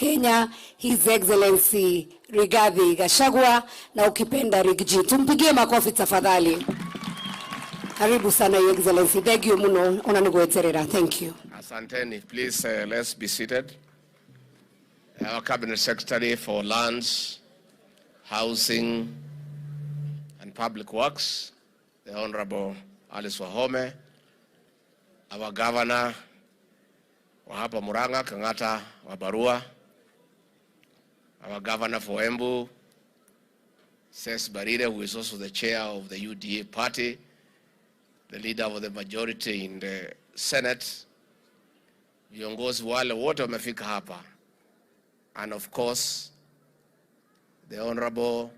Kenya, His Excellency Rigathi Gachagua, na ukipenda Riggy G. Tumpigie makofi tafadhali. Karibu sana, Your Excellency. Thank you muno ona nĩ gweterera. Thank you. Asanteni. Please, let's be seated. Our Cabinet Secretary for Lands, Housing and Public Works, the Honorable Alice Wahome, our Governor wa hapa Murang'a, Kang'ata wa Barua, our Governor for Embu, Cess Mbarire, who is also the chair of the UDA party, the leader of the majority in the Senate, viongozi wale wote wamefika hapa, and of course the Honorable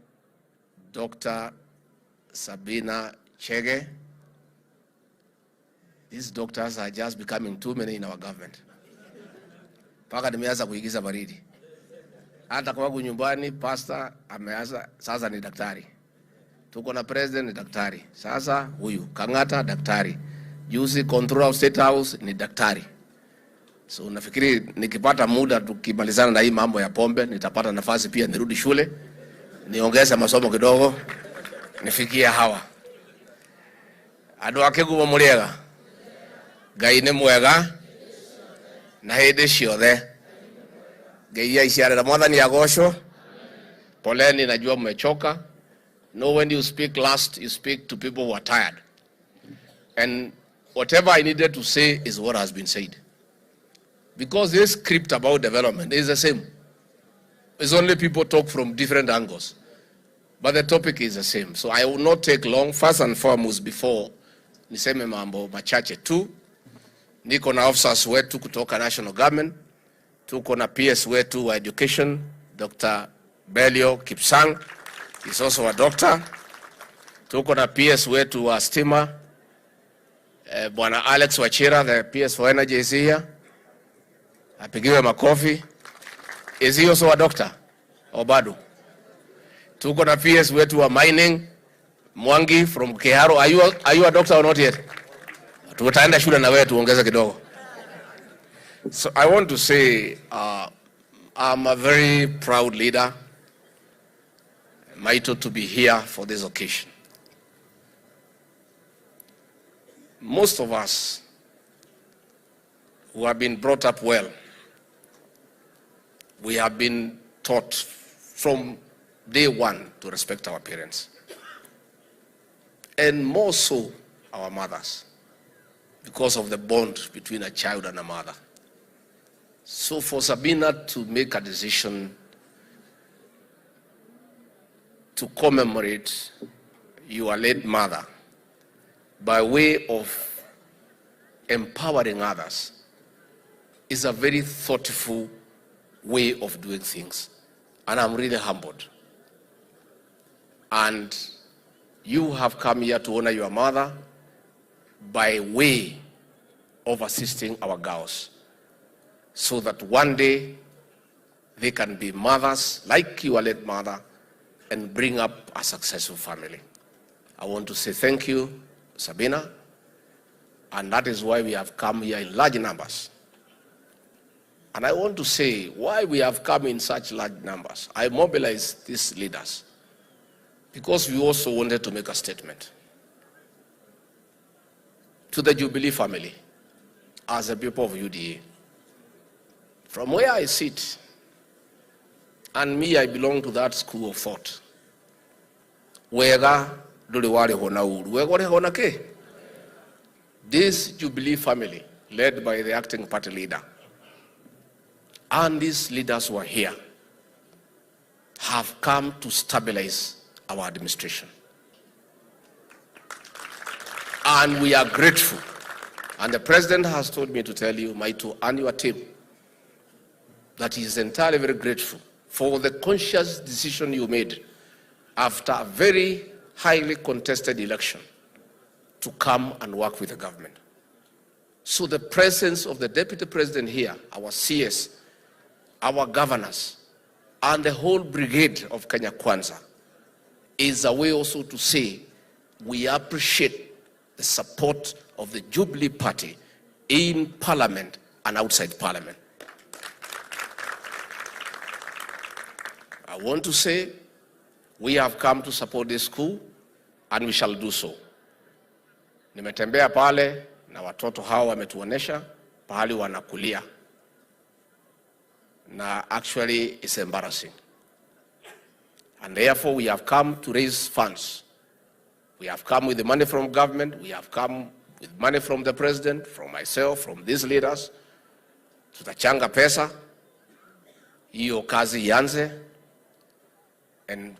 Dr. Sabina Chege. These doctors are just becoming too many in our government. Mpaka nimeanza kuigiza baridi. Hata kwangu nyumbani pastor ameanza sasa ni daktari. Tuko na president ni daktari. Sasa huyu Kang'ata daktari. Juzi Controller of State House ni daktari. So nafikiri nikipata muda tukimalizana na hii mambo ya pombe nitapata nafasi pia nirudi shule niongeze masomo kidogo nifikie hawa. Andũ a Kĩgumo mũrĩega? Ngai nĩ mwega na hĩndĩ ciothe. Ngai aiciarĩra Mwathani agocwo. Poleni, najua mmechoka. No, when you speak last, you speak to people who are tired. And whatever I needed to say is what has been said. Because this script about development is the same. It's only people talk from different angles. But the topic is the same. So I will not take long. First and foremost, before niseme mambo machache tu, niko na officers wetu kutoka national government, tuko na PS wetu wa education, Dr. Belio Kipsang is also a doctor. Tuko na PS wetu wa stima, Bwana Alex Wachira, the PS for energy, is here. Apigiwe makofi. Is he also a doctor? Or bado? Tuko na PS wetu wa mining, Mwangi from Kiharu. Are you a doctor or not yet? Tutaenda shule na wewe tuongeze kidogo. So I want to say I'm a very proud leader, Maito, to be here for this occasion. Most of us who have been brought up well, we have been taught from day one to respect our parents. And more so our mothers, because of the bond between a child and a mother. So for Sabina to make a decision to commemorate your late mother by way of empowering others is a very thoughtful way of doing things. And I'm really humbled. And you have come here to honor your mother by way of assisting our girls so that one day they can be mothers like your late mother and bring up a successful family. I want to say thank you, Sabina, and that is why we have come here in large numbers. And I want to say why we have come in such large numbers. I mobilized these leaders because we also wanted to make a statement to the Jubilee family as a people of UDA. From where I sit, and me, I belong to that school of thought. Wega ndũrĩ warĩhwo na ũru, wega ũrĩhagwo na kĩ? This Jubilee family, led by the acting party leader, and these leaders who are here, have come to stabilize our administration. And we are grateful. And the president has told me to tell you, Maito, and your team, that he is entirely very grateful for the conscious decision you made after a very highly contested election to come and work with the government. So the presence of the deputy president here, our CS, our governors, and the whole brigade of Kenya Kwanza is a way also to say we appreciate the support of the Jubilee Party in Parliament and outside Parliament. I want to say we have come to support this school and we shall do so. Nimetembea pale na watoto hao wametuonesha pahali wanakulia, na actually it's embarrassing. And therefore we have come to raise funds. We have come with the money from government, we have come with money from the president, from myself, from these leaders. Tutachanga pesa, hiyo kazi ianze. And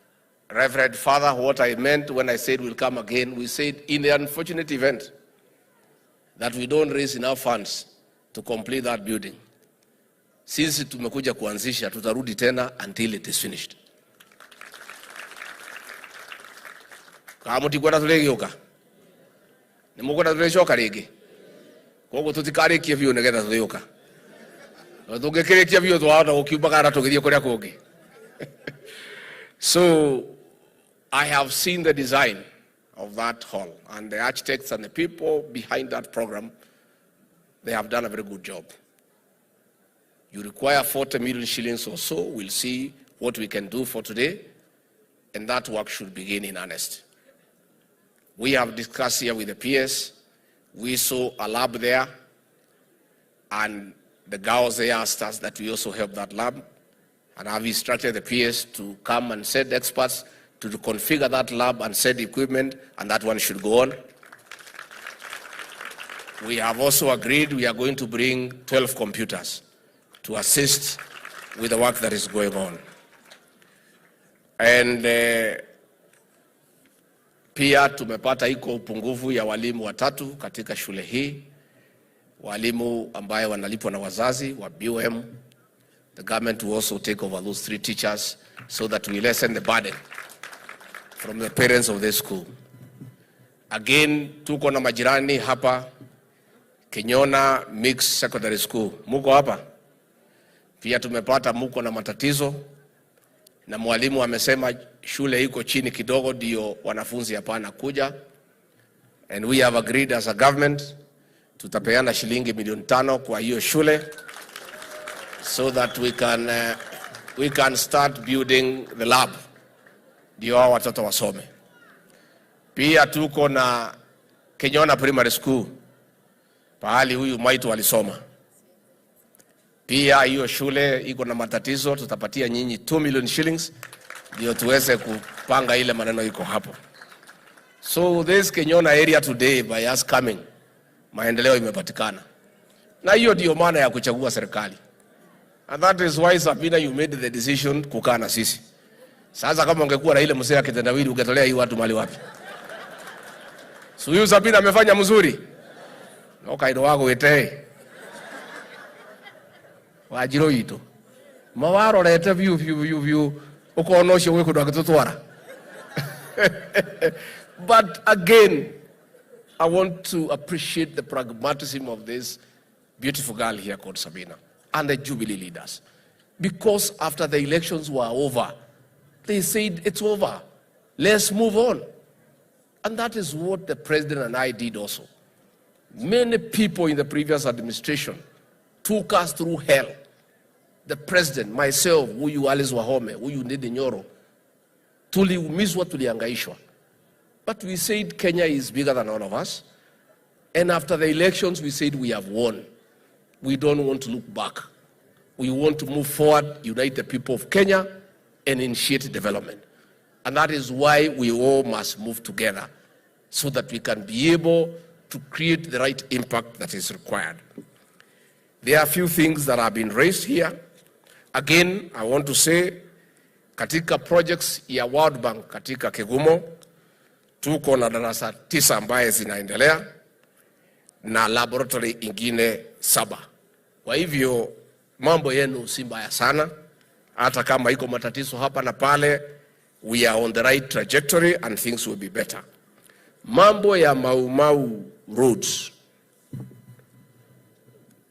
Reverend Father, what I meant when I said we'll come again, we said in the unfortunate event that we don't raise enough funds to complete that building, sisi tumekuja kuanzisha, tutarudi tena until it is finished. Kama mutikwenda tuligioka, ni mukwenda tulicoka ringi, koguo tutikarikie biũ nigetha tũgĩũka. Tũngĩkĩrĩkia biũ twahota gũkiumagara tũgĩthiĩ kũrĩa kũngĩ. So I have seen the design of that hall, and the architects and the people behind that program, they have done a very good job. You require 40 million shillings or so. We'll see what we can do for today, and that work should begin in earnest. We have discussed here with the PS. We saw a lab there, and the girls, they asked us that we also help that lab. And I've instructed the PS to come and send experts to configure that lab and send equipment, and that one should go on. We have also agreed we are going to bring 12 computers to assist with the work that is going on. And pia tumepata iko upungufu ya walimu watatu katika shule hii, walimu ambaye wanalipwa na wazazi wa BOM. The government will also take over those 3 teachers so that we lessen the burden from the parents of this school. Again, tuko na majirani hapa Kinyona Mixed Secondary School. Muko hapa? Pia tumepata muko na matatizo, na mwalimu amesema shule iko chini kidogo ndio wanafunzi hapana kuja. And we have agreed as a government tutapeana shilingi milioni 5 kwa hiyo shule so that we can start building the lab ndio hao watoto wasome. Pia tuko na Kinyona Primary School pahali huyu Maitu alisoma. Pia hiyo shule iko na matatizo, tutapatia nyinyi 2 million shillings ndio tuweze kupanga ile maneno iko hapo. So this Kinyona area today, by us coming, maendeleo imepatikana. Na hiyo ndio maana ya kuchagua serikali. And that is why, Sabina, you made the decision kukaa na sisi. Sasa kama ungekuwa na ile mzee akitendawili, ungetolea hii watu mali wapi? So huyu Sabina amefanya mzuri. No kaido wako wete. Wajiro itu. Mawarorete view view view view. Ukona ucio gwi kundu agitutwara. But again, I want to appreciate the pragmatism of this beautiful girl here called Sabina and the Jubilee leaders. Because after the elections were over, they said it's over. Let's move on. And that is what the president and I did also. Many people in the previous administration took us through hell. The president, myself, huyu Alice Wahome, huyu Ndindi Nyoro, tuliumizwa, tulihangaishwa. But we said Kenya is bigger than all of us. And after the elections, we said we have won. We don't want to look back. We want to move forward, unite the people of Kenya, and initiate development. And that is why we all must move together, so that we can be able to create the right impact that is required. There are a few things that have been raised here. Again, I want to say, katika projects ya World Bank katika Kigumo, tuko na darasa 9 ambaye zinaendelea na laboratory ingine 7. Kwa hivyo mambo yenu si mbaya sana, hata kama iko matatizo hapa na pale, we are on the right trajectory and things will be better. Mambo ya Mau Mau roads,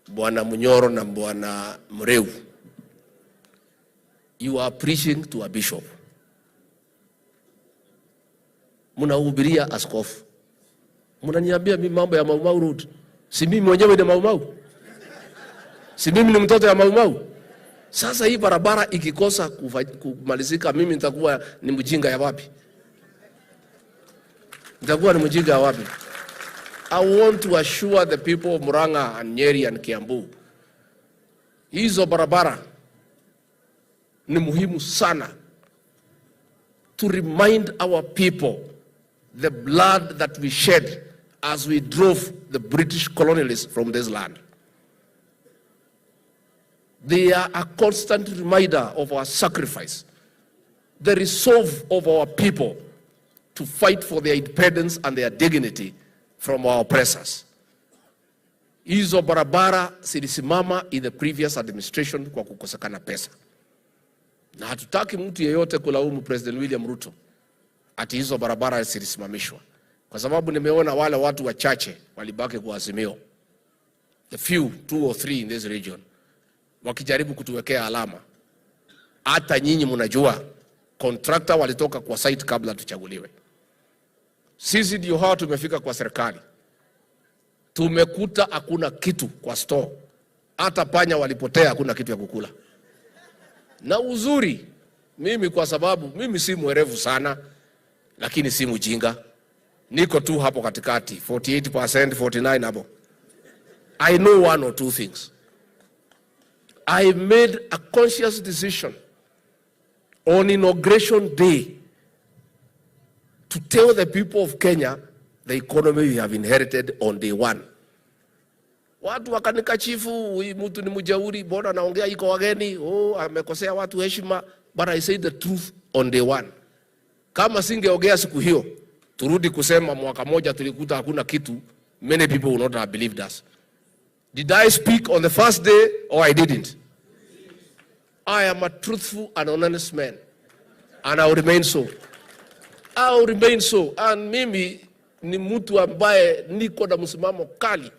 Bwana Munyoro na Bwana Mreu, you are preaching to a bishop. Mnahubiria askofu. Mnaniambia mimi mambo ya Mau Mau road. Si mimi mwenyewe ni Mau Mau? Si mimi ni mtoto ya Mau Mau? Sasa hii barabara ikikosa kumalizika, mimi nitakuwa ni mjinga ya wapi? Nitakuwa ni mjinga ya wapi? I want to assure the people of Murang'a and Nyeri and Kiambu, hizo barabara ni muhimu sana to remind our people the blood that we shed as we drove the British colonialists from this land. They are a constant reminder of our sacrifice, the resolve of our people to fight for their independence and their dignity from our oppressors. Hizo barabara zilisimama in the previous administration kwa kukosekana pesa, na hatutaki mtu yeyote kulaumu President William Ruto ati hizo barabara zilisimamishwa, kwa sababu nimeona wale watu wachache walibaki kwa Azimio, the few two or three in this region, wakijaribu kutuwekea alama. Hata nyinyi mnajua contractor walitoka kwa site kabla tuchaguliwe. Sisi ndio hawa tumefika kwa serikali, tumekuta hakuna kitu kwa store, hata panya walipotea, hakuna kitu ya kukula. Na uzuri mimi, kwa sababu mimi si mwerevu sana, lakini si mjinga, niko tu hapo katikati, 48%, 49 hapo. I know one or two things. I made a conscious decision on inauguration day to tell the people of Kenya the economy we have inherited on day one. Watu wakanikashifu, huyu mtu ni mjeuri, mbona anaongea iko wageni, oh, amekosea watu heshima. But I said the truth on day one. Kama singeongea siku hiyo, turudi kusema mwaka moja tulikuta hakuna kitu, many people will not have believed us. Did I speak on the first day or I didn't? I am a truthful and honest man, and I will remain so. I will remain so. And mimi ni mtu ambaye niko na msimamo kali.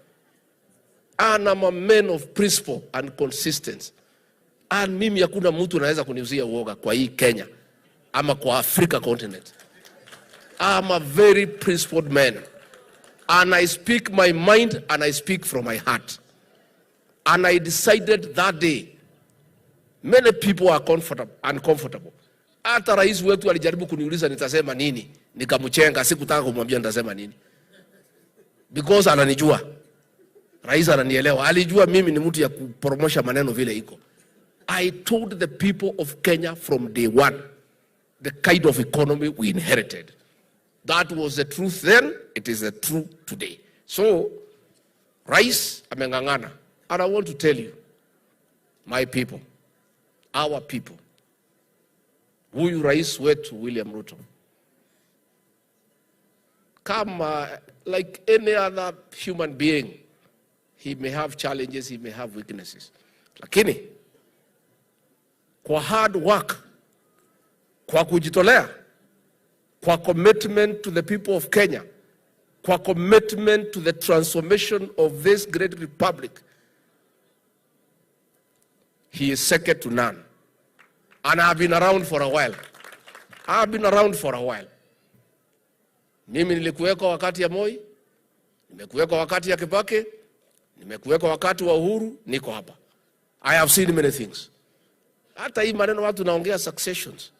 And I'm a man of principle and consistency. And mimi hakuna mtu anaweza kuniuzia uoga kwa hii Kenya ama kwa Africa continent. I'm a very principled man. And I speak my mind and I speak from my heart. And I decided that day, many people are comfortable, uncomfortable. Hata rais wetu alijaribu kuniuliza nitasema nini, nikamchenga, sikutaka kumwambia nitasema nini. Because ananijua. Rais ananielewa. Alijua mimi ni mtu ya kupromosha maneno vile iko. I told the people of Kenya from day one the kind of economy we inherited. That was the truth then, it is the truth today. So, Rais ameng'ang'ana. And I want to tell you, my people, our people, huyu rais wetu William Ruto, kama like any other human being, he may have challenges, he may have weaknesses. Lakini, kwa hard work, kwa kujitolea, kwa commitment to the people of Kenya, kwa commitment to the transformation of this great republic, he is second to none. And I've been around for a while. I've been around for a while. Mimi nilikuweko wakati ya Moi, nimekuweko wakati ya Kibaki, nimekuweko wakati wa Uhuru, niko hapa. I have seen many things. Hata hii maneno watu naongea successions.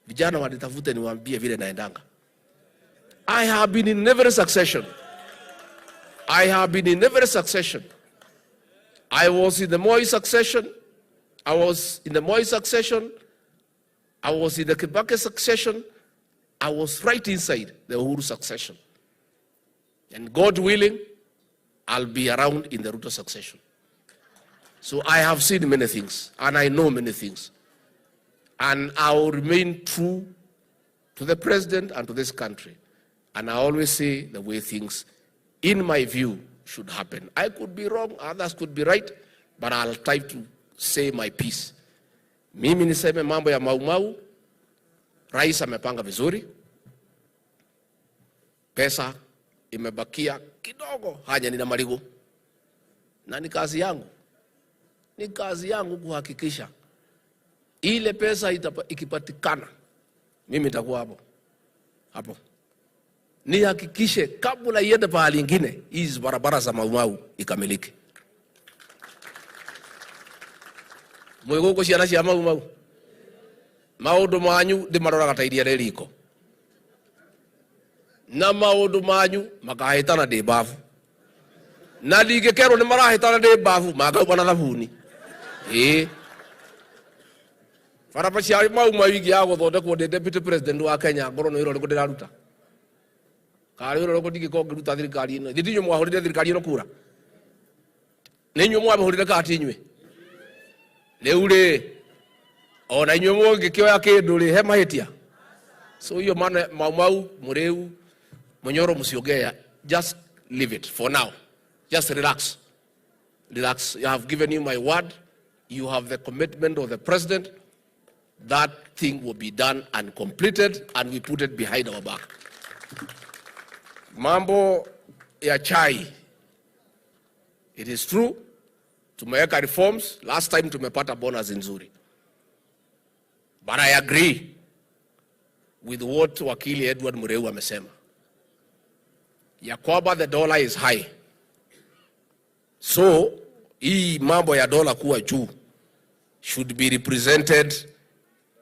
Vijana wanitafute niwaambie vile naendanga. I have been in every succession. I have been in every succession. I was in the Moi succession. I was in the Moi succession. I was in the Kibaki succession. I was right inside the Uhuru succession. And God willing, I'll be around in the Ruto succession. So I have seen many things, and I know many things. And I will remain true to the president and to this country. And I always say the way things, in my view, should happen. I could be wrong, others could be right, but I'll try to say my piece. Mimi niseme mambo ya Mau Mau, rais amepanga vizuri, pesa imebakia kidogo, haja nina marigo, na ni kazi yangu, ni kazi yangu kuhakikisha ile pesa ikipatikana, mimi nitakuwa hapo hapo, nihakikishe kabla iende pahali ingine, hizi barabara za Mau Mau ikamilike. Mwĩ gũkũ ciana cia Mau Mau, maũndũ manyu ndĩmaroraga ta iria rĩ riko, na maũndũ manyu makahĩtana ndĩ mbabu, na ndingĩkerwo nĩ marahĩtana ndĩ mbabu, mangauma na thabuni. Ĩĩ, barabara cia Mau Mau ingĩaga gũthondekwo ndĩ deputy president wa Kenya, ngorwo nĩ wĩra ũrĩkũ ndĩraruta? Karĩ wĩra ũrĩkũ ndingĩkorwo ngĩruta thirikari ĩno? Githĩ ti inyuĩ mwahũrire thirikari ĩno kura? Nĩ inyuĩ mwamĩhũrire kana ti inyuĩ? Rĩu rĩ, ona inyuĩ mũngĩkĩoya kĩndũ rĩ, he mahĩtia? So hiyo maana Mau Mau, Mureu, Munyoro, msiongea, just leave it for now. Just relax. Relax. I have given you my word. You have the commitment of the president. That thing will be done and completed, and we put it behind our back. Mambo ya chai. It is true. Tumeweka reforms. Last time tumepata bonus nzuri. But I agree with what Wakili Edward Mureu amesema, ya kwamba the dollar is high. So hii mambo ya dola kuwa juu should be represented,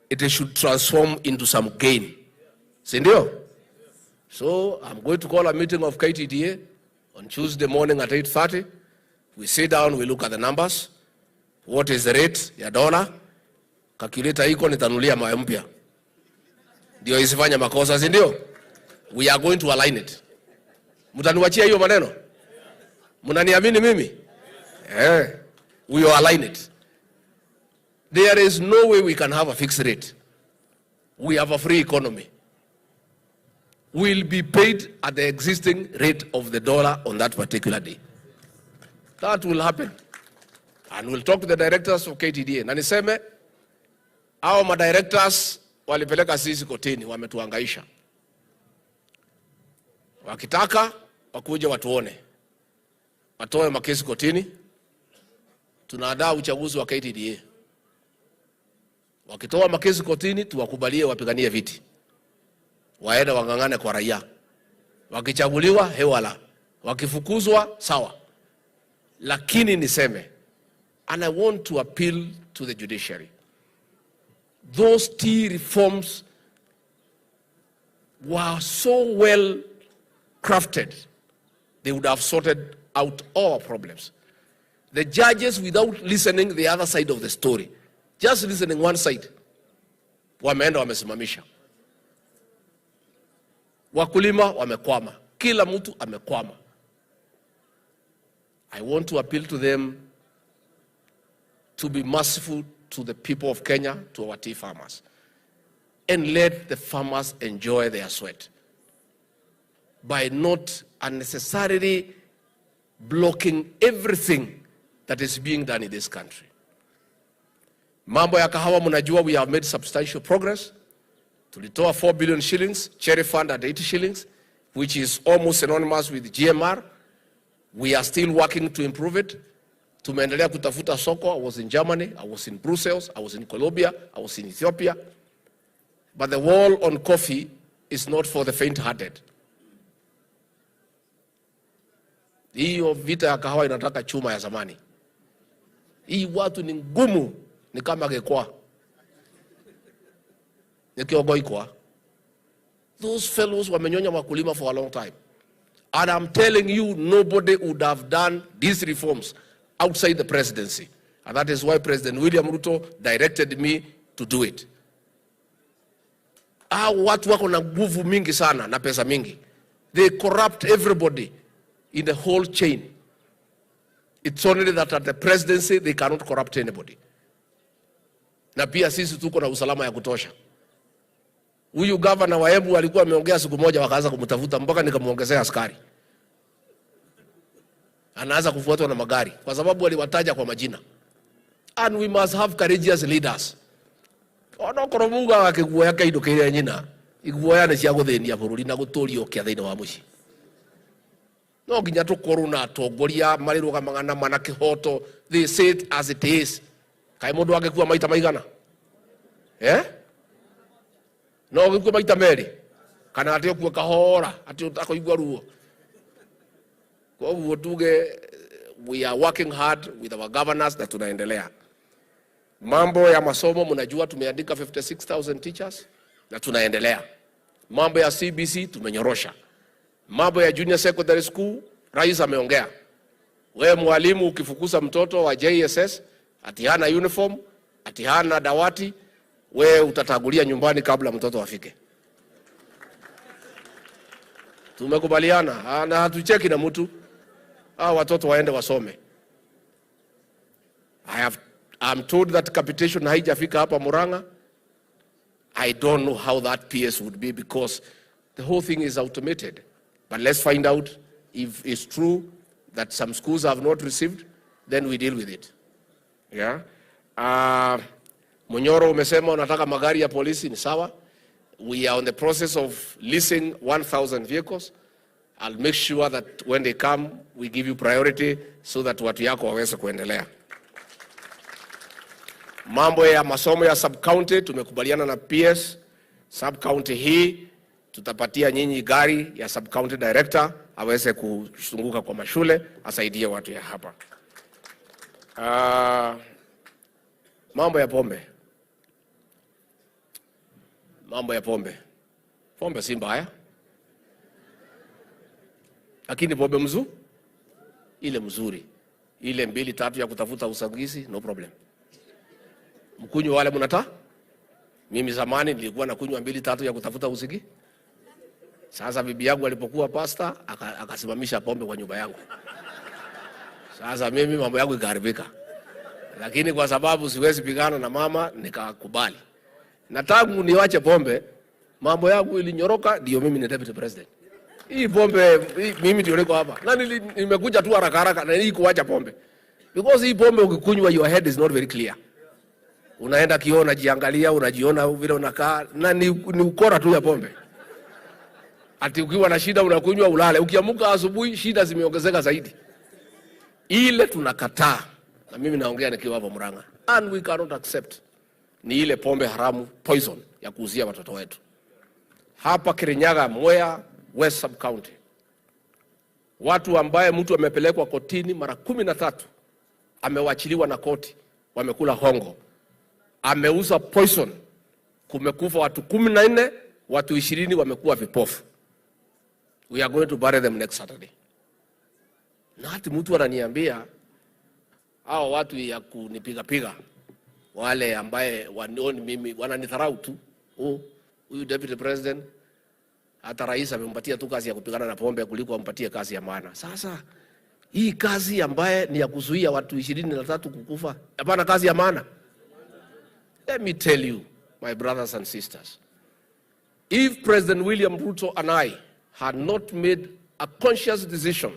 it should transform into some gain. Si ndio? So I'm going to call a meeting of KTDA on Tuesday morning at 8:30. We sit down, we look at the numbers. What is the rate ya dola? Calculator iko, nitanunulia mawe mpya. Ndio isifanye makosa, si ndio? We are going to align it. Mtaniwachia hiyo maneno? Mnaniamini mimi? Eh. We will align it. There is no way we can have a fixed rate. We have a free economy. We'll be paid at the existing rate of the dollar on that particular day. That will happen. And we'll talk to the directors of KTDA. Na niseme, hao madirectors walipeleka sisi kotini, wametuhangaisha. Wakitaka wakuje watuone, watoe makesi kotini. Tunaandaa uchaguzi wa KTDA. Wakitoa makesi kotini, tuwakubalie wapiganie viti, waende wang'ang'ane kwa raia. Wakichaguliwa hewala, wakifukuzwa sawa. Lakini niseme, and I want to appeal to the judiciary, those tea reforms were so well crafted, they would have sorted out all our problems. The judges, without listening the other side of the story, just listening one side, wameenda wamesimamisha. Wakulima wamekwama, kila mtu amekwama. I want to appeal to them to be merciful to the people of Kenya, to our tea farmers, and let the farmers enjoy their sweat by not unnecessarily blocking everything that is being done in this country. Mambo ya kahawa, mnajua we have made substantial progress. Tulitoa 4 billion shillings, cherry fund at 80 shillings, which is almost synonymous with GMR. We are still working to improve it. Tumeendelea kutafuta soko. I was in Germany, I was in Brussels, I was in Colombia, I was in Ethiopia. But the war on coffee is not for the faint-hearted. Hiyo vita ya kahawa inataka chuma ya zamani. Hii watu ni ngumu, ni kama gekwa. Ni kiogoikwa. Those fellows wamenyonya wakulima for a long time. And I'm telling you, nobody would have done these reforms outside the presidency. And that is why President William Ruto directed me to do it. Hao watu wako na nguvu mingi sana na pesa mingi. They corrupt everybody in the whole chain. It's only that at the presidency they cannot corrupt anybody. Na pia sisi tuko na usalama ya kutosha. Huyu governor wa Embu alikuwa ameongea siku moja, wakaanza kumtafuta mpaka nikamuongezea askari. Anaanza kufuatwa na magari kwa sababu aliwataja kwa majina. And we must have courageous leaders. Onokorwo muga akiguoya kaindo kiria nyina, iguoya ni cia guthinia bururi na guturia ukia thiini wa mucii. No nginya tukorwo na atongoria marirugamaga na mana kihoto. They say it as it is. Kai mundu angikua maita maigana? No gikua maita meri kana ati okua kahora ati utakoigua ruo. Koguo tuge we are working hard with our governors na tunaendelea. Mambo ya masomo mnajua tumeandika 56,000 teachers na tunaendelea. Mambo ya CBC tumenyorosha. Mambo ya junior secondary school, rais ameongea. Wewe mwalimu ukifukuza mtoto wa JSS ati hana uniform, ati hana dawati, wewe utatangulia nyumbani kabla mtoto afike. Tumekubaliana na hatucheki na mtu. Hao watoto waende wasome. I'm told that capitation haijafika hapa Murang'a. I don't know how that PS would be because the whole thing is automated. But let's find out if it's true that some schools have not received, then we deal with it. Yeah? Munyoro umesema unataka magari ya polisi, ni sawa. We are on the process of leasing 1,000 vehicles. I'll make sure that when they come, we give you priority so that watu yako waweze kuendelea. Mambo ya masomo ya sub-county tumekubaliana na PS. Sub-county hii tutapatia nyinyi gari ya sub-county director aweze kuzunguka kwa mashule asaidie watu ya hapa. Mambo ya pombe. Mambo ya pombe. Pombe si mbaya. Lakini pombe mzuri, ile mzuri, ile mbili tatu ya kutafuta usingizi, no problem. Mkunywa wale mnata? Mimi zamani nilikuwa nakunywa mbili tatu ya kutafuta usingizi. Sasa bibi yangu alipokuwa pasta, akasimamisha pombe kwa nyumba yangu. Sasa mimi mambo yangu ikaharibika. Lakini kwa sababu siwezi pigana na mama, nikakubali. Na tangu niwache pombe, mambo yangu ilinyoroka, ndio mimi ni deputy president. Hii pombe, hii, mimi ndio niko hapa. Na nimekuja tu haraka haraka na hii kuacha pombe. Because hii pombe ukikunywa your head is not very clear. Unaenda kioo unajiangalia, unajiona vile unakaa, na ni ukora tu ya pombe. Ati ukiwa na shida unakunywa ulale. Ukiamka asubuhi shida zimeongezeka zaidi. Ile tunakataa. Na mimi naongea nikiwa hapa Murang'a. And we cannot accept. Ni ile pombe haramu, poison ya kuuzia watoto wetu. Hapa Kirinyaga, Mwea West Sub County. Watu ambaye mtu amepelekwa kotini mara 13 amewachiliwa na koti, wamekula hongo. Ameuza poison. Kumekufa watu 14, watu 20 wamekuwa vipofu. We are going to bury them next Saturday. Na hati mtu ananiambia hao watu ya kunipiga piga wale ambaye wanioni mimi wananidharau tu. Oh, huyu deputy president hata rais amempatia tu kazi ya kupigana na pombe kuliko ampatie kazi ya maana. Sasa hii kazi ambaye ni ya kuzuia watu 23 kukufa, hapana kazi ya maana. Let me tell you, my brothers and sisters, if President William Ruto and I had not made a conscious decision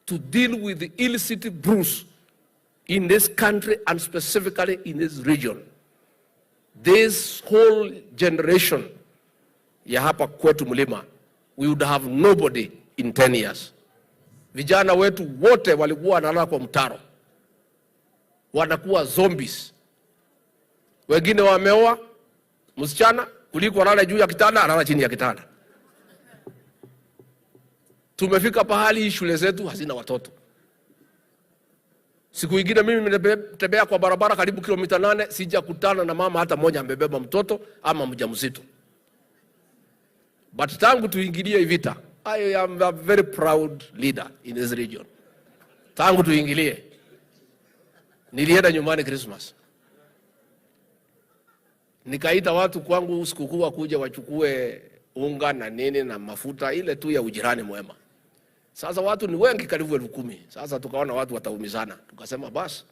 to deal with the illicit brews in this country and specifically in this region, this whole generation ya hapa kwetu mlima, we would have nobody in 10 years. Vijana wetu wote walikuwa wanalala kwa mtaro, wanakuwa zombies. Wengine wameoa msichana, kuliko analala juu ya kitanda, analala chini ya kitanda. Tumefika pahali shule zetu hazina watoto. Siku ingine mimi nimetembea kwa barabara karibu kilomita 8, sijakutana na mama hata mmoja amebeba mtoto ama mjamzito. But tangu tuingilie vita, I am a very proud leader in this region. Tangu tuingilie, nilienda nyumbani Christmas. Nikaita watu kwangu sikukuu wakuja wachukue unga na nini na mafuta ile tu ya ujirani mwema. Sasa watu ni wengi karibu 10,000. Sasa tukaona watu wataumizana. Tukasema basi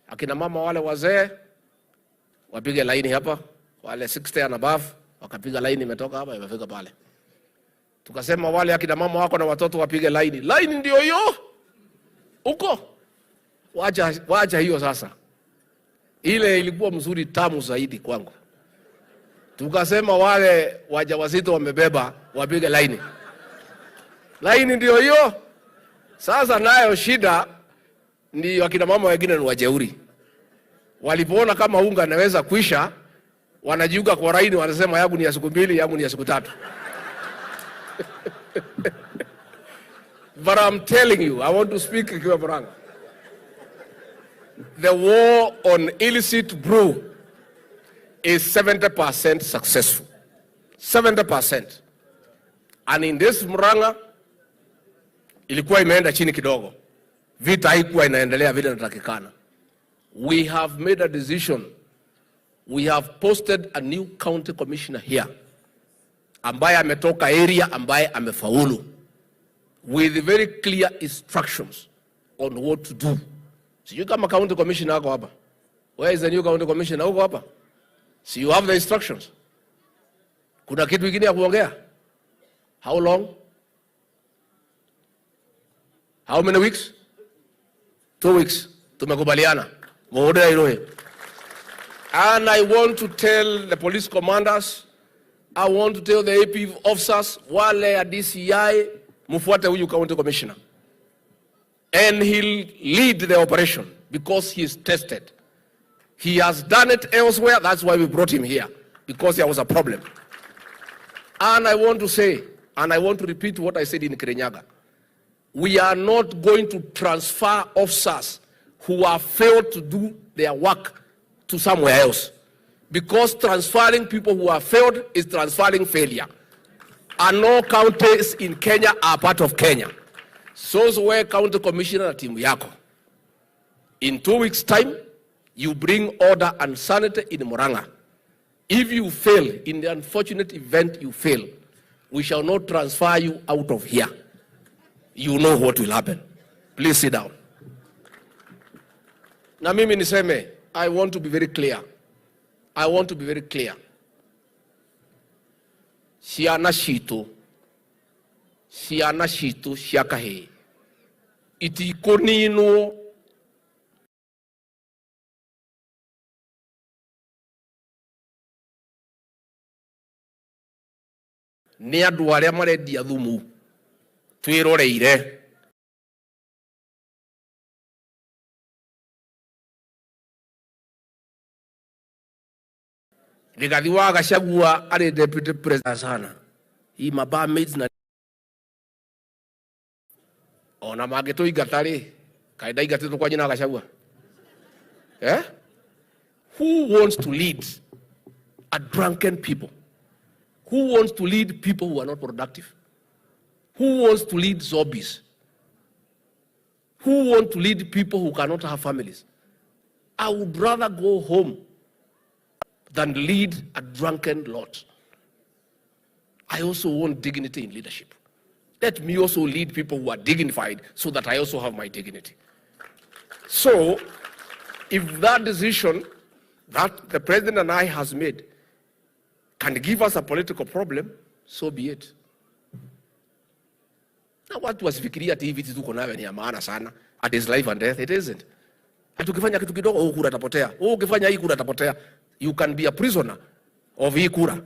akina mama wale wazee wapige laini hapa, wale 60 and above wakapiga laini, imetoka hapa imefika pale. Tukasema wale akina mama wako na watoto wapige laini. Laini ndio hiyo. Huko. Wacha hiyo sasa. Ile ilikuwa mzuri tamu zaidi kwangu. Tukasema wale wajawazito wamebeba wapige laini. Laini ndio hiyo. Sasa nayo shida ni wakina mama wengine ni wajeuri. Walipoona kama unga naweza kuisha, wanajiunga kwa laini, wanasema yangu ni ya siku 2, yangu ni ya siku 3. But I'm telling you, I want to speak ikiwa Murang'a. The war on illicit brew is 70% successful. 70%. And in this Murang'a ilikuwa imeenda chini kidogo. Vita haikuwa inaendelea vile inatakikana. We have made a decision. We have posted a new county commissioner here ambaye ametoka area ambaye amefaulu with very clear instructions on what to do. Sijui kama county commissioner ako hapa. Where is the new county commissioner? Uko hapa? So you have the instructions. Kuna kitu kingine ya kuongea? How long? How many weeks? 2 weeks. Tumekubaliana. Muhudea Irohe. And I want to tell the police commanders, I want to tell the AP officers, wale ya DCI, mfuate huyu county commissioner. And he'll lead the operation because he is tested. He has done it elsewhere, that's why we brought him here, because there was a problem. And I want to say, and I want to repeat what I said in Kirinyaga, we are not going to transfer officers who have failed to do their work to somewhere else. Because transferring people who have failed is transferring failure. And no counties in Kenya are part of Kenya. So where county commissioner na timu yako. In 2 weeks' time, you bring order and sanity in Murang'a. If you fail, in the unfortunate event you fail, we shall not transfer you out of here. You know what will happen. Please sit down. Na mimi niseme, I want to be very clear. I want to be very clear. Ciana citũ, ciana citũ cia kahĩĩ itikũninwo nĩ andũ arĩa marendia thumu twĩroreire. Rigathi wa Gachagua arĩ deputy president sana. Hii mabarmaids na ona mangĩtũingata rĩ, kaĩ ndaingatĩtwo kwa nyina Gachagua? Eh? Who wants to lead a drunken people? Who wants to lead people who are not productive? Who wants to lead zombies? Who wants to lead people who cannot have families? I would rather go home than lead a drunken lot. I also want dignity in leadership. Let me also lead people who are dignified so that I also have my dignity. So, if that decision that the president and I has made can give us a political problem, so be it. Na watu wasifikiria ati hivi tuko nayo ni ya maana sana, at is life and death. It isn't. Ati ukifanya kitu kidogo, huu kura itapotea. Huu ukifanya hii kura itapotea. You can be a prisoner of hii kura.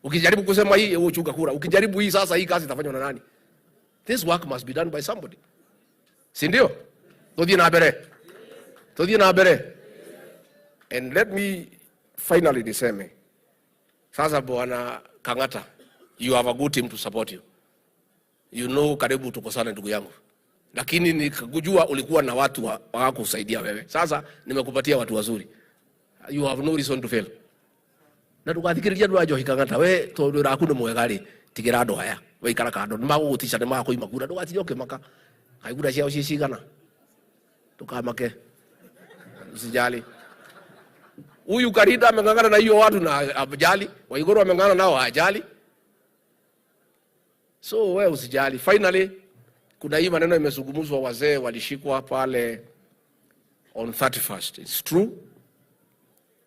Ukijaribu kusema hii, wewe chunga kura. Ukijaribu hii sasa, hii kazi itafanywa na nani? This work must be done by somebody. Si ndio? Tuthie na mbere. Tuthie na mbere. And let me finally niseme. Sasa Bwana Kang'ata, you have a good team to support you. You know, karibu tukosane ndugu yangu. Lakini nikakujua ulikuwa na watu wa kusaidia wewe. Sasa nimekupatia watu wazuri. You have no reason to fail. Na ndugathikiriria andu a njohi Kang'ata, we tondu wĩra waku nĩ mwega rĩ, tigĩra andũ aya, we ikara kando, nĩ magũgũtica, nĩ magũkũima kura, ndũgatinda ũkĩmaka. Kaĩ kura ciao ciĩ cigana? Ndũkamake. Usijali. Huyu Karinda ameng'ang'ana na hiyo watu na ajali, Waiguru ameng'ang'ana nao ajali. So we usijali. Finally, kuna hii maneno imezungumzwa, wazee walishikwa pale on 31st. It's true.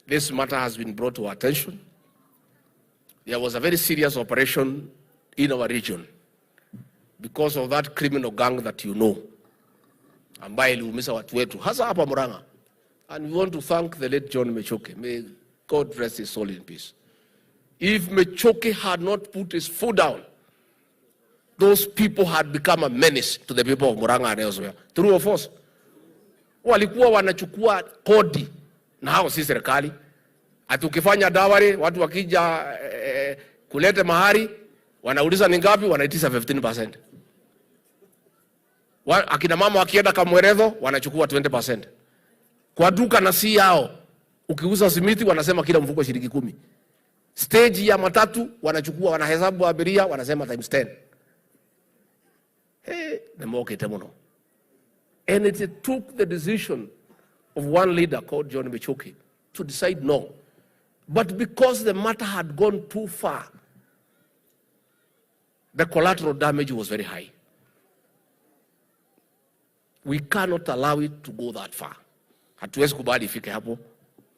This matter has been brought to our attention. There was a very serious operation in our region because of that criminal gang that you know, ambaye iliumiza watu wetu hasa hapa Murang'a. And we want to thank the late John Michuki. May God rest his soul in peace. If Michuki had not put his foot down, those people had become a menace to the people of Murang'a and elsewhere. True or false? Walikuwa wanachukua kodi na hao si serikali. Ati ukifanya dawari, watu wakija kulete mahari, wanauliza ni ngapi, wanaitisha 15%. Akina mama wakienda Kamweretho, wanachukua 20%. Kwa duka na si yao, ukiuza simiti wanasema kila mfuko shilingi 10. Stage ya matatu wanachukua, wanahesabu abiria, wanasema times 10. Hey, nĩmokĩte mũno. And it took the decision of one leader called John Michuki to decide no. But because the matter had gone too far, the collateral damage was very high. We cannot allow it to go that far. Hatuwezi kubali ifike hapo.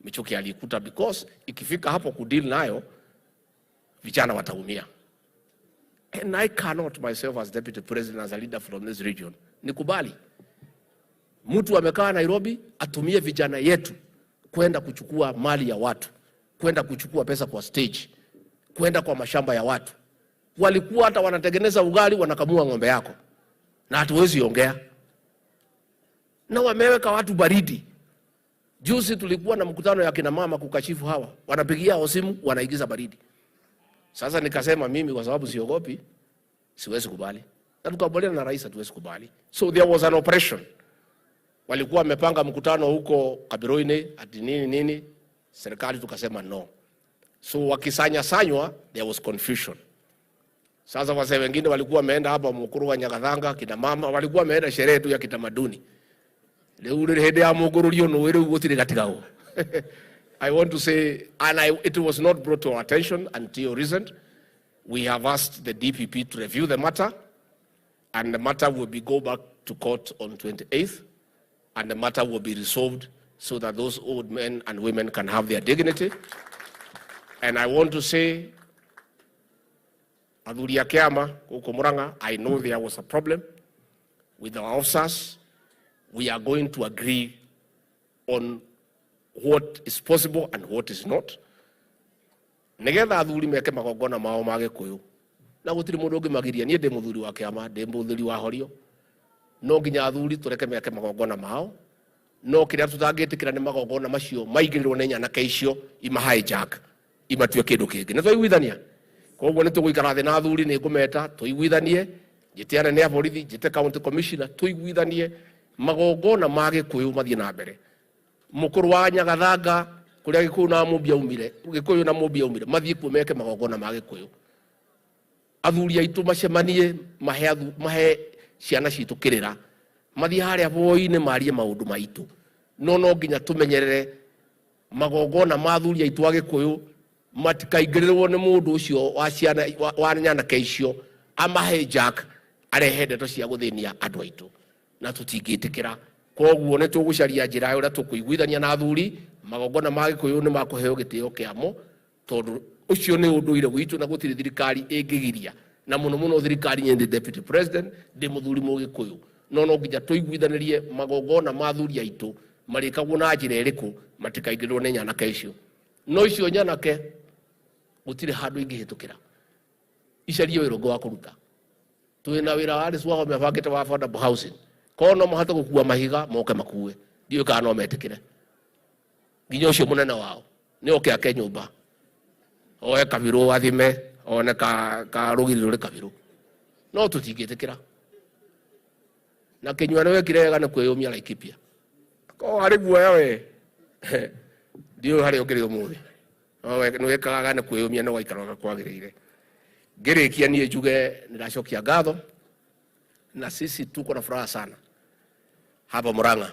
Michuki alikuta because ikifika hapo kudeal nayo vijana wataumia. And I cannot myself as deputy president, as a leader from this region, nikubali mtu amekaa Nairobi atumie vijana yetu kwenda kuchukua mali ya watu, kwenda kuchukua pesa kwa stage, kwenda kwa mashamba ya watu. Walikuwa hata wanatengeneza ugali, wanakamua ng'ombe yako, na hatuwezi ongea, na wameweka watu baridi. Juzi tulikuwa na mkutano ya kina mama kukashifu hawa, wanapigia simu, wanaingiza baridi. Sasa nikasema mimi kwa sababu siogopi, siwezi kubali, na tukakubaliana na rais, hatuwezi kubali. So there was an operation. Walikuwa wamepanga mkutano huko Kabiroini ati nini nini, serikali tukasema no. So wakisanya sanywa, there was confusion. Sasa wazee wengine walikuwa wameenda hapa Mukuru wa Nyagathanga, kina mama walikuwa wameenda sherehe tu ya kitamaduni. Rĩu rĩ hĩndĩ ya mũngũrũrio nũĩ rĩu gũtirĩ gatigagwo. I want to say, and it was not brought to our attention until recent. We have asked the DPP to review the matter, and the matter will be go back to court on 28th, and the matter will be resolved so that those old men and women can have their dignity. And I want to say, athuri a kĩama gũkũ Murang'a, I know there was a problem with our officers. We are going to agree on what is possible and what is not, nigetha athuri meke magongona mao ma Gĩkũyũ, na gũtirĩ mũndũ ũngĩmagiria. Niĩ ndĩ mũthuri wa kĩama, ndĩ mũthuri wa horio, no nginya athuri tũreke meke magongona mao, no kĩrĩa tũtangĩtĩkĩra nĩ magongona macio maigĩrĩrwo nĩ nyanake icio, ima hijack, imatue kĩndũ kĩngĩ. Nĩ twaiguithania? Koguo nĩ tũgũikara thĩ na athuri, nĩ ngũmeta tũiguithanie, njĩte anene a borithi, njĩte county commissioner, tũiguithanie magongona ma Gĩkũyũ mathiĩ na mbere. Mũkũrũ wa Nyagathanga, kũrĩa Gĩkũyũ na Mũmbi aumire, Gĩkũyũ na Mũmbi aumire, mathiĩ kuo meke magongona ma Gĩkũyũ. Athuri aitũ macemanie, mahe ciana citũ kĩrĩra, mathiĩ harĩa boi-inĩ marie maũndũ maitũ, no nginya tũmenyerere magongona ma athuri aitũ a Gĩkũyũ matikaingĩrĩrwo nĩ mũndũ ũcio wa ciana wa nyanake icio, amahe jack, arehe ndeto cia gũthĩnia andũ aitũ, na tũtingĩtĩkĩra. Koguo nĩ tũgũcaria njĩra ya ũrĩa tũkũiguithania na athuri. Magongona ma Gĩkũyũ nĩ makũheo gĩtĩo kĩamo, tondũ ũcio nĩ ũndũire witũ na gũtirĩ thirikari ĩngĩgiria, na mũno mũno thirikari nyende deputy president, ndĩ mũthuri Mũgĩkũyũ, no nginya tũiguithanĩrie magongona ma athuri aitũ marĩkagwo na njĩra ĩrĩkũ, matikaingĩrĩrwo nĩ nyanake icio. No icio nyanake gũtirĩ handũ ingĩhĩtũkĩra, icarie wĩra ũngĩ wa kũruta. Twĩna wĩra wa Alice Wahome abangĩte wa affordable housing. Korwo no mahote gũkua mahiga, moke makue. Ndiũĩ kana no metĩkĩre. Nginya ũcio mũnene wao nĩ oke ake nyũmba, oe kabirũ, athime, one ka rũgiri rũrĩ kabirũ. No tũtingĩtĩkĩra. Na Kĩnyua nĩ wekire wega nĩ kwĩyũmia Laikipia. Korwo harĩ guoya we, ndiũĩ harĩa ũkĩrĩ ũmũthĩ. No nĩ wĩkaga nĩ kwĩyũmia, nĩ waikara ũrĩa kwagĩrĩire. Ngĩrĩkia, niĩ njuge nĩ ndacokia ngatho, na sisi tuko na furaha sana hapa Murang'a.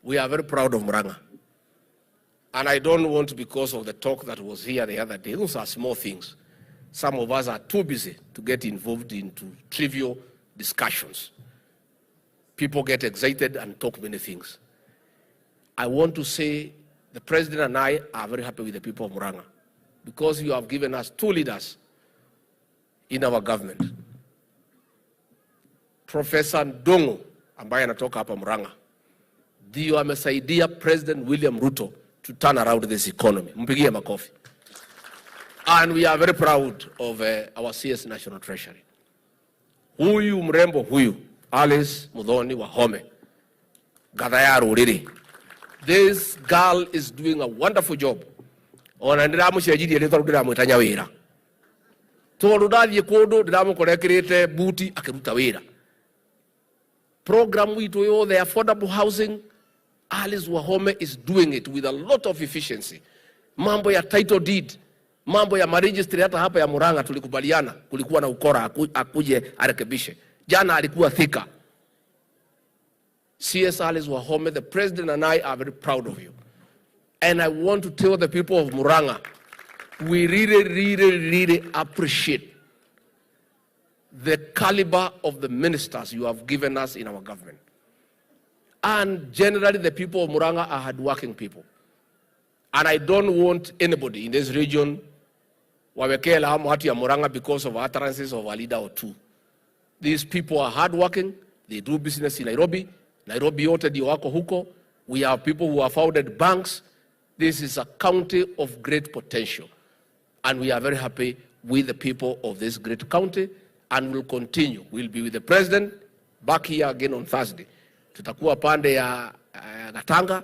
We are very proud of Murang'a. And I don't want, because of the talk that was here the other day, those are small things. Some of us are too busy to get involved into trivial discussions. People get excited and talk many things. I want to say the president and I are very happy with the people of Murang'a because you have given us two leaders in our government. Professor Ndung'u, ambaye anatoka hapa Murang'a, ndio amesaidia President William Ruto to turn around this economy. Mpigie makofi. And we are very proud of our CS National Treasury. Huyu mrembo huyu Alice Muthoni Wahome, ngatha ya rũrĩrĩ. This girl is doing a wonderful job. Ona ndĩramũcenjirie rĩtwa, rĩu ndĩramwĩta Nyawĩra, tondũ ndathiĩ kũndũ ndĩramũkora ekĩrĩte buti akĩruta wĩra. Program itũ yothe, affordable housing, Alice Wahome is doing it with a lot of efficiency. Mambo ya title deed, mambo ya maregistry, hata hapa ya Murang'a tulikubaliana, kulikuwa na ukora, akuje arekebishe. Jana alikuwa Thika. CS Alice Wahome, the president and I are very proud of you. And I want to tell the people of Murang'a, we really, really, really appreciate the caliber of the ministers you have given us in our government. And generally, the people of Murang'a are hardworking people. And I don't want anybody in this region wawekee lawama watu ya Murang'a because of utterances of a leader or two. These people are hardworking. They do business in Nairobi. Nairobi yote ndio wako huko. We have people who have founded banks. This is a county of great potential. And we are very happy with the people of this great county and will continue. We'll be with the president back here again on Thursday. Tutakuwa pande ya Gatanga,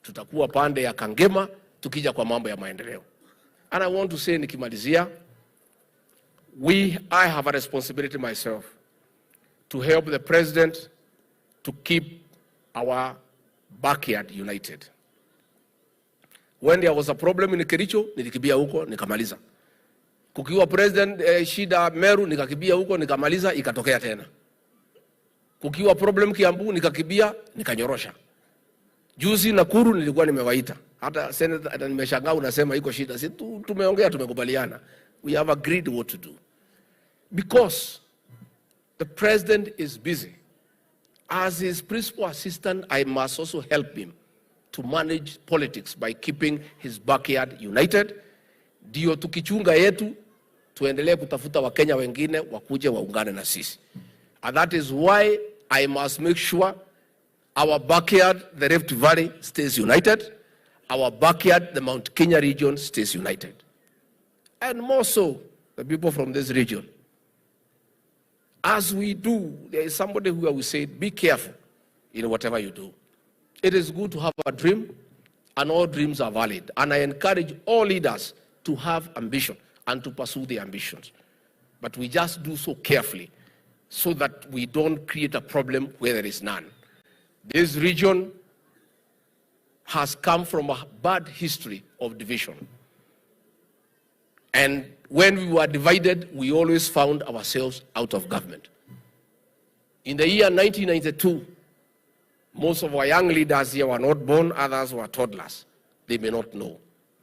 tutakuwa pande ya Kangema, tukija kwa mambo ya maendeleo. And I want to say nikimalizia, I have a responsibility myself to help the president to keep our backyard united. When there was a problem in Kericho, nilikimbia huko nikamaliza. Kukiwa president shida Meru, nikakimbia huko nikamaliza, ikatokea tena. Kukiwa problem Kiambu, nikakimbia nikanyorosha. Juzi Nakuru nilikuwa nimewaita. Hata senator nimeshangaa unasema iko shida. Si tumeongea, tumekubaliana. We have agreed what to do. Because the president is busy. As his principal assistant, I must also help him to manage politics by keeping his backyard united. Ndio tukichunga yetu, tuendelee kutafuta Wakenya wengine wakuje waungane na sisi. And that is why I must make sure our backyard, the Rift Valley, stays united. Our backyard, the Mount Kenya region, stays united. And more so, the people from this region. As we do, there is somebody who I will say, be careful in whatever you do. It is good to have a dream, and all dreams are valid. And I encourage all leaders to have ambition and to pursue their ambitions. But we just do so carefully so that we don't create a problem where there is none. This region has come from a bad history of division. And when we were divided, we always found ourselves out of government. In the year 1992, most of our young leaders here were not born, others were toddlers. They may not know.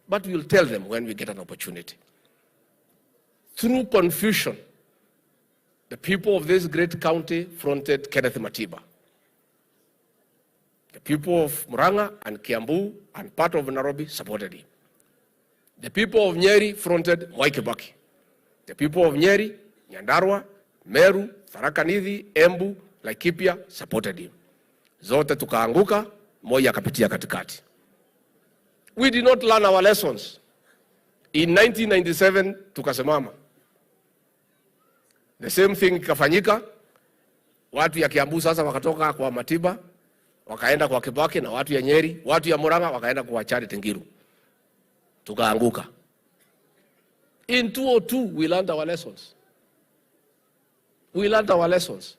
But we'll tell them when we get an opportunity. Through confusion, the people of this great county fronted Kenneth Matiba. The people of Murang'a and Kiambu and part of Nairobi supported him. The people of Nyeri fronted Mwai Kibaki. The people of Nyeri, Nyandarua, Meru, Tharaka Nithi, Embu, Laikipia supported him. Zote tukaanguka, Moi akapitia katikati. We did not learn our lessons. In 1997 tukasimama. The same thing ikafanyika. Watu ya Kiambu sasa wakatoka kwa Matiba, wakaenda kwa Kibaki, na watu ya Nyeri, watu ya Murang'a wakaenda kwa Charity Ngilu. Tukaanguka. In 2002 we learned our lessons. We learned our lessons.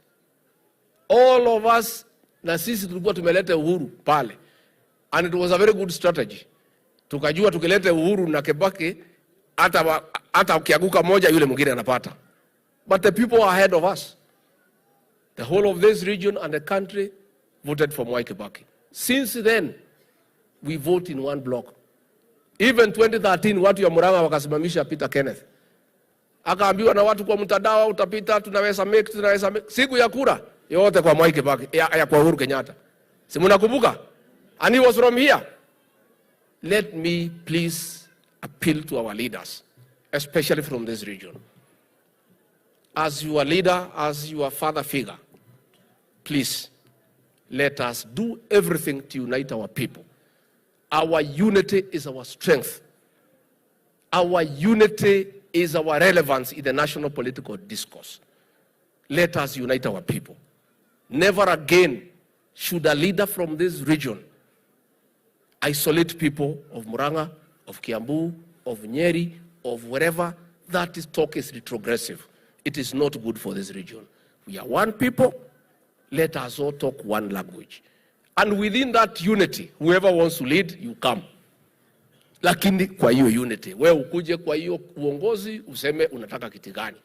All of us, na sisi tulikuwa tumeleta Uhuru pale. And it was a very good strategy. Tukajua tukileta Uhuru na Kibaki, hata ukianguka moja yule mwingine anapata. But the people are ahead of us. The whole of this region and the country voted for Mwai Kibaki. Since then, we vote in one block. Even 2013 watu ya Murang'a wakasimamisha Peter Kenneth. Akaambiwa na watu kwa mtandao, utapita, tunaweza make, tunaweza make. Siku ya kura yote kwa Mwai Kibaki, ya kwa Uhuru Kenyatta. Si mnakumbuka? And he was from here. Let me please appeal to our leaders, especially from this region. As your leader, as your father figure, please let us do everything to unite our people. Our unity is our strength. Our unity is our relevance in the national political discourse. Let us unite our people. Never again should a leader from this region isolate people of Murang'a, of Kiambu, of Nyeri, of wherever. That is talk is retrogressive. It is not good for this region. We are one people. Let us all talk one language. And within that unity, whoever wants to lead, you come. Lakini kwa hiyo unity, wewe ukuje kwa hiyo uongozi useme unataka kiti gani,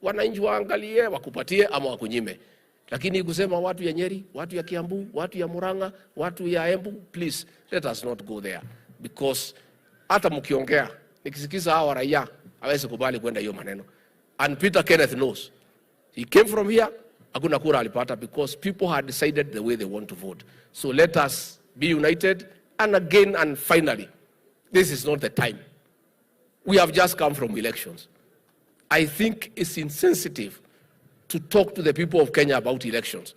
wananchi waangalie wakupatie ama wakunyime. Lakini kusema watu ya Nyeri, watu ya Kiambu, watu ya Murang'a, watu ya Embu, please let us not go there because hata mkiongea, nikisikiza hawa raia hawezi kubali kwenda hiyo maneno. And Peter Kenneth knows. He came from here, hakuna kura alipata because people had decided the way they want to vote. So let us be united and again and finally, this is not the time. We have just come from elections. I think it's insensitive to talk to the people of Kenya about elections,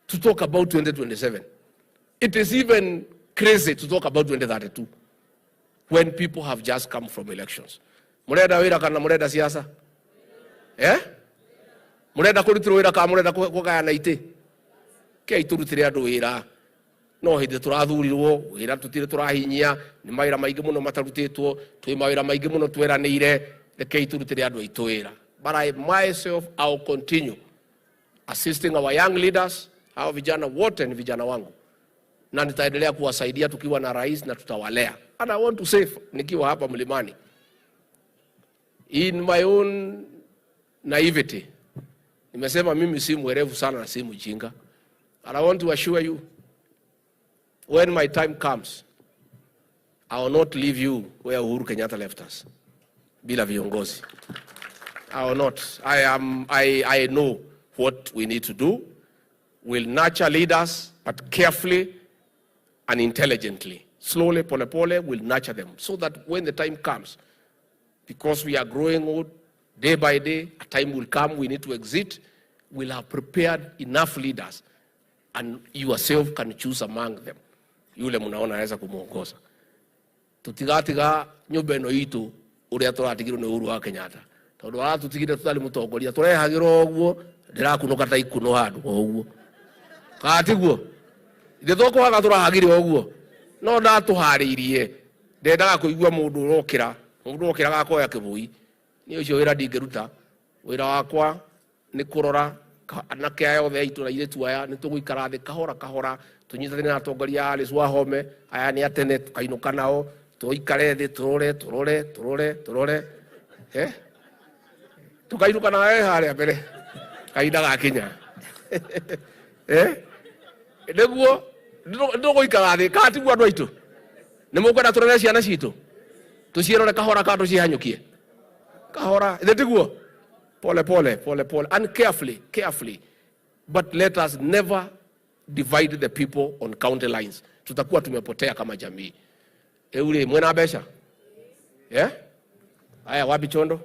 to talk about 2027. It is even crazy to talk about 2032 when people have just come from elections. Murenda wira kana murenda siasa? Eh? Murenda kurutirwo wira kana murenda kugayana iti? Kei turutire andu wira. No hindi turathurirwo wira tutire turahinyia ni mawira maingi muno matarutitwo, twi mawira maingi muno tweranire, rekei turutire andu aitu wira. But I myself, I will continue assisting our young leaders, hao vijana wote ni vijana wangu, na nitaendelea kuwasaidia tukiwa na rais na tutawalea. And I want to say nikiwa hapa mlimani, in my own naivety, nimesema mimi si mwerevu sana na si mjinga. And I want to assure you, when my time comes, I will not leave you where Uhuru Kenyatta left us, bila viongozi. I will not. I know what we need to do. We'll nurture leaders, but carefully and intelligently. Slowly, pole pole, we'll nurture them so that when the time comes, because we are growing old day by day, a time will come we need to exit, we'll have prepared enough leaders and yourself can choose among them. Yule mnaona anaweza kumuongoza. Tutigatiga nyumba ĩno itũ ũrĩa tũratigirwo nĩ Uhuru wa Kenyatta, tondũ aratutigire tũtarĩ mũtongoria, tũrehagĩrwo ũguo ndĩrakunũka ta ikuno handũ o ũguo, kana tiguo? Ithe tũkwaga tũrahagire ũguo, no ndatũharĩirie, ndendaga kũigua mũndũ ũrokĩra, mũndũ ũrokĩra akoya kĩbũi. Niĩ ũcio wĩra ndingĩruta. Wĩra wakwa nĩ kũrora anake aya othe aitũ na airĩtu aya, nĩ tũgũikara thĩ kahora kahora, tũnyitanĩre na atongoria a Alice Wahome, aya nĩ atene, tũkainũka nao, tũikare thĩ, tũrore tũrore tũrore tũrore, eh? Tũkainũka nawe harĩa mbere kahinda gakinya, eh? Nĩguo nĩtũgũikara thĩ, kana tiguo andũ aitũ? Nĩ mũkwenda tũrere ciana citũ, tũciĩrore kahora kana tũcihanyũkie kahora? Ithĩ tiguo? Pole pole, pole pole and carefully, carefully, but let us never divide the people on county lines. Tutakuwa tumepotea kama jamii. Eure mwena mbeca, yeah? Aya, wapi chondo?